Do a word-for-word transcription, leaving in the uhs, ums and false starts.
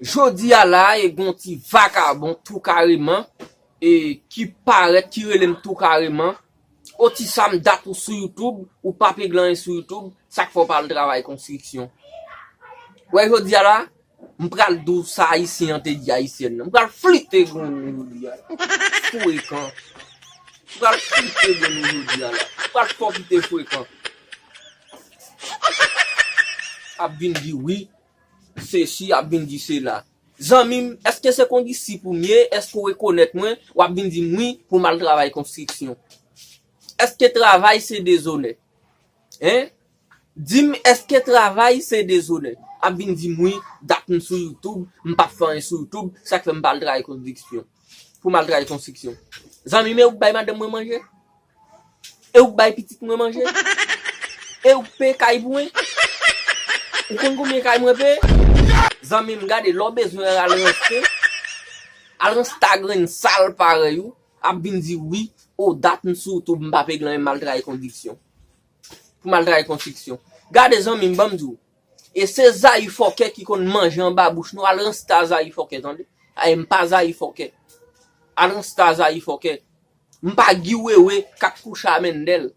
Jodi a la, e gon ti vakabon tou kareman, e ki parèt, ki rele m tou kareman. Oti Sam, dat ou sou YouTube, ou pa pegle anyen sou YouTube, sa k fè w pa al travay konstriksyon. Wè jodi a la, m pral di w sa Ayisyen an te di Ayisyèn nan. M pral flite grenn ou jodi a. Frekan. M pral flite grenn ou jodi a la. M pral fè w kite frekan. Ap vin di wi, sesi, ap vin di sela. Zanmi m, èske se kondisip ou m ye? Èske w rekonèt mwen? W ap vin di m wi pou m al travay konstriksyon. Èske travay se dezonè? Hein? Di m, èske travay se dezonè? Ap vin di m wi, dat m sou YouTube, m p ap fè anyen sou YouTube, sa k fè m pa al travay konstriksyon. Pou m al travay konstriksyon. Zanmi m, e ou k bay madanm mwen manje? E ou k bay pitit mwen manje? E ou k peye kay pou mwen? Ou konn konbyen kay mwen peye? Zanmi m, gade, lè w bezwen al ranse, al ranse ta grenn sal parèy ou, ap vin di wi, o dat m sou YouTube, m pa pegle anyen, m al travay konstriksyon. Pou m al travay konstriksyon. Gade zanmi m, ban m di w. E se Zayi Fòkè ki konn manje anba bouch nou. Al ranse ta Zayi Fòkè, tande. Ay, m pa Zayi Fòkè. Al ranse ta Zayi Fòkè. M pa Guy Wewe k ap kouche a Mendel.